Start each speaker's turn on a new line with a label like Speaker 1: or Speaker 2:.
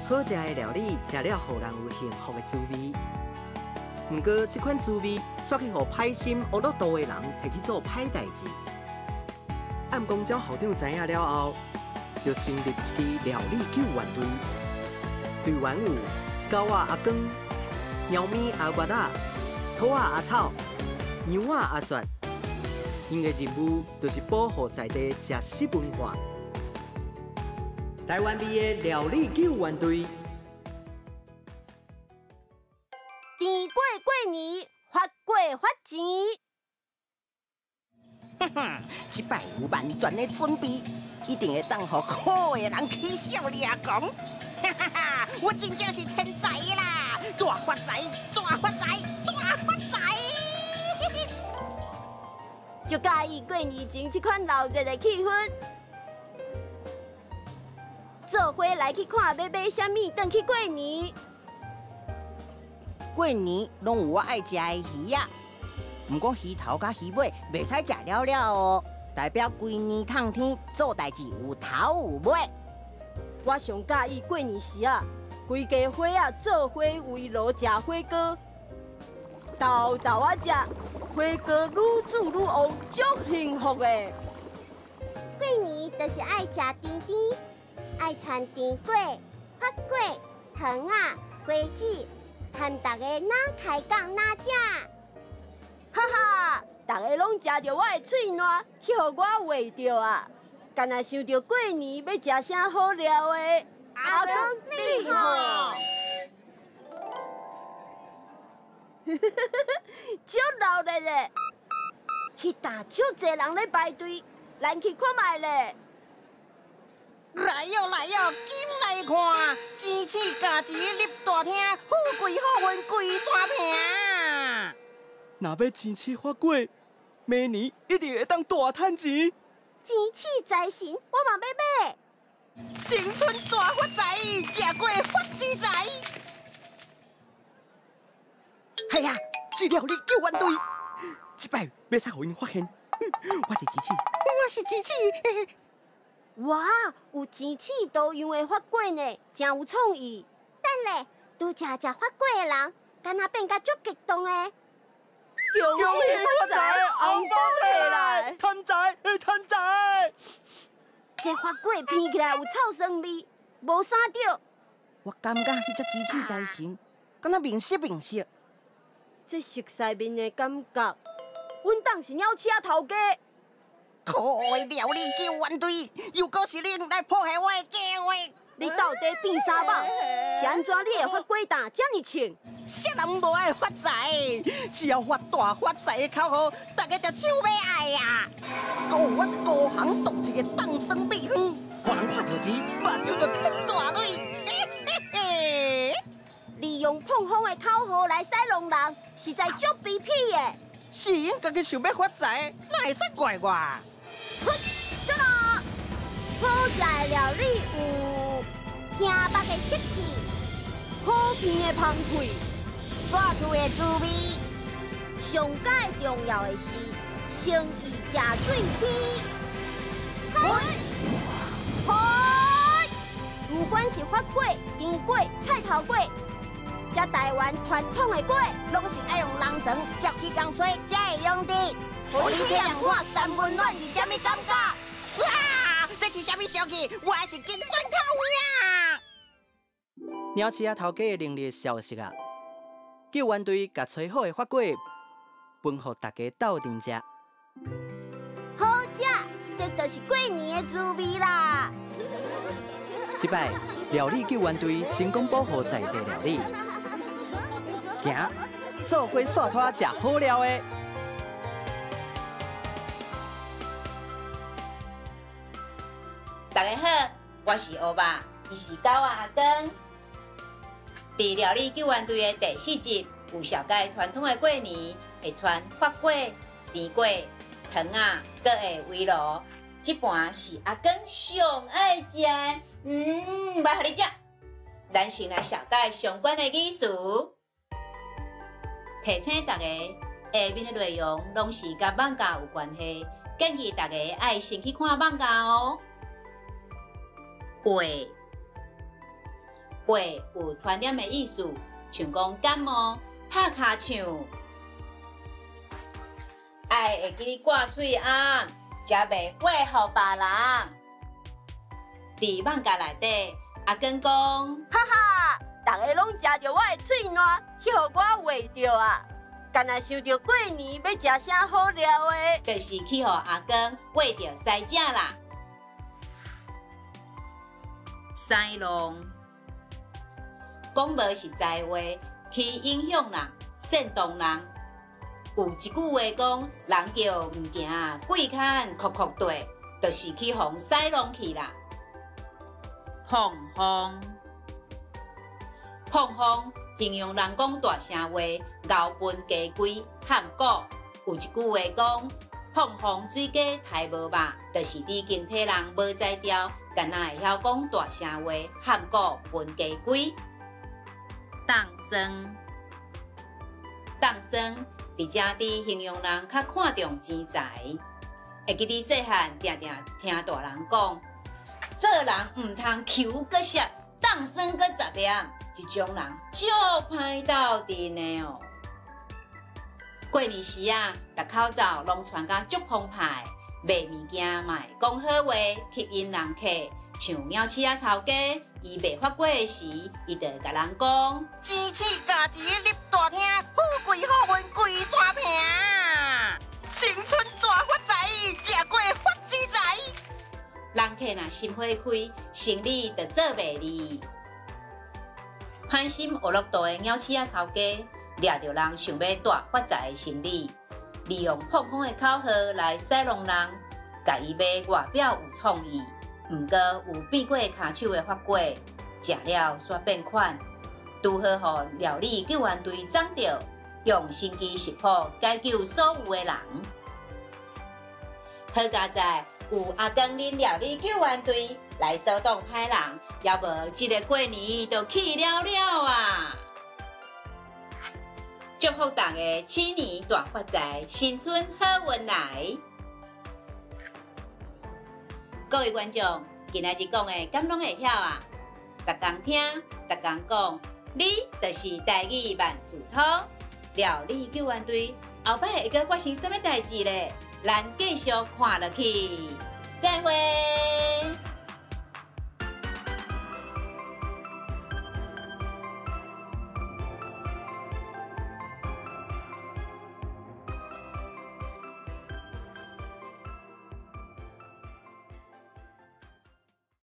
Speaker 1: 好食的料理，食了予人有幸福的滋味。毋过，這款滋味煞去予歹心惡肚肚的人提去做歹代誌。暗公鳥校長知影了後，就成立一支料理救援隊。隊員有狗仔阿光、貓咪阿月仔、兔仔阿草、羊仔阿雪。𪜶的任務就是保護在地食食文化。台灣味的料理救援隊。
Speaker 2: 甜粿過年，發粿發錢。
Speaker 3: 哼哼，這擺有萬全的準備，一定會當予可惡的人起痟掠狂。哈哈哈！我真正是天才啦！大發財，大發財，大發財！
Speaker 2: 就佮意過年前這款鬧熱的氣氛，做伙來去看欲買啥物，轉去過年。
Speaker 3: 過年攏有我愛食的魚仔，毋過魚頭佮魚尾袂使食了了哦，代表規年通天做代誌有頭有尾。
Speaker 2: 我上佮意過年時啊，規家伙仔做伙圍爐食火鍋，沓沓仔食，火鍋愈煮愈旺，足幸福的。
Speaker 4: 過年就是愛食甜甜，愛摻甜粿、發粿、糖仔、瓜子，和大家哪開講哪食。
Speaker 2: 哈哈，大家攏食著我的喙瀾，去予我畫著啊！干焦想著過年欲食啥好料的。阿公你好，足鬧熱的，彼搭足濟人咧排隊，咱去看覓咧。
Speaker 3: 來喲來喲，緊來看，錢鼠咬錢入大廳，富貴好運規山坪。
Speaker 1: 若欲錢鼠發粿，明年一定會當大趁錢。
Speaker 4: 錢鼠財神，我嘛欲買。
Speaker 3: 新春大發財，食粿發錢財。
Speaker 1: 係啊，是料理救援隊，這擺袂使予𪜶發現。我是錢鼠，
Speaker 3: 我是錢鼠。
Speaker 2: 哇，有錢鼠圖樣的發粿呢，真有創意。
Speaker 4: 等咧，拄才食發粿的人，敢若變甲足激動的。
Speaker 2: 恭喜發財，紅包提來，
Speaker 1: 趁財，趁財。
Speaker 2: 這發粿闻起來有臭酸味，無啥對。
Speaker 3: 我感覺彼隻錢鼠財神，敢若面色面色。
Speaker 2: 這熟似面的感覺，阮當是鳥鼠仔頭家。
Speaker 3: 可惡的料理救援隊，又閣是恁來破壞我的計劃！
Speaker 2: 你到底變啥蠓？是按怎你的發粿擔遮爾衝？
Speaker 3: 啥人無愛發財？只要發大發財的口號，大家就手欲愛啊！閣有我高行獨一个凍酸秘方，予人看著錢，目睭就褪大蕊。嘿嘿嘿！
Speaker 2: 利用膨風的口號來使弄人，實在足卑鄙的。
Speaker 3: 是𪜶家己想欲發財，哪會使怪我？
Speaker 2: 哼，走啦！好食的料理有
Speaker 4: 聽目的色氣，
Speaker 2: 好闻的芳氣，
Speaker 4: 煞厝的滋味。上蓋重要的是，生意食水甜。
Speaker 2: 好，好，不管是發粿、甜粿、菜頭粿，這台灣傳統的粿，
Speaker 3: 攏是愛用人床接起工吹才會用的。予你體驗看三溫暖是啥物感覺？哇！這是啥物消息？我是金選較有影。
Speaker 1: 鳥鼠仔頭家的能力消失啊！救援隊共炊好的發粿分予大家鬥陣食。
Speaker 2: 好食，這就是過年的滋味啦！
Speaker 1: 這擺料理救援隊成功保護在地料理，行，做伙煞拖食好料的。
Speaker 5: 大家好，我是烏肉，伊是狗仔阿光。佇料理救援隊的第四集，有紹介傳統的過年會摻發粿、甜粿、糖仔，閣會圍爐。這盤是阿光上愛食的，來予你食。咱先來紹介相關的語詞，提醒大家，下面的內容攏是佮艋舺有關係，建議大家愛先去看艋舺哦。畫、画有傳染的意思，像講感冒、拍尻唱，愛會記得掛喙罨，才袂畫予別人。佇艋舺內底，阿根講：
Speaker 2: 哈哈，逐家攏食著我的喙瀾，去予我畫著啊！干焦想著過年欲食啥好料的，
Speaker 5: 就是去予阿公畫著師食啦。屎弄，講無實在話，去影響人、煽動人。有一句話講，人叫毋行，鬼牽哭哭綴，就是去予屎弄去啦。放風，放風，形容人講大聲話，牛分雞規喊鼓。有一句話講，放風水雞刣無肉，就是指經體人無才調，干焦會曉講大聲話，喊鼓分雞規。凍酸，凍酸，佇遮佇形容人較看重錢財。會記得細漢定定聽大人講，做人毋通求閣澀，凍酸閣十念，這種人足歹鬥陣的哦。過年時啊，戴口罩攏穿甲足澎湃，賣物件嘛會講好話，吸引人客。像鳥鼠仔頭家，伊賣發粿的時，伊就會共人講：
Speaker 3: 錢市價錢入大廳，富貴好運規山坪。新春大發財，食過發錢財。
Speaker 5: 人客若心花開，生理就做袂利。歹心學樂道的鳥鼠仔頭家，掠著人想欲大發財的心理，利用膨風的口號來使弄人，共伊賣外表有創意，毋過有變過跤手的發粿，食了煞變款，拄好予料理救援隊掌著，用神奇食譜解救所有的人。好佳哉，有阿公恁料理救援隊來阻擋歹人，猶無這个過年就去了了啊！祝福大家鼠年大發財，新春好運來！各位觀眾，今仔日講的敢攏會曉啊？逐工聽，逐工講，你就是台語萬事通。料理救援隊後擺會閣發生啥物代誌咧？咱繼續看落去，再會。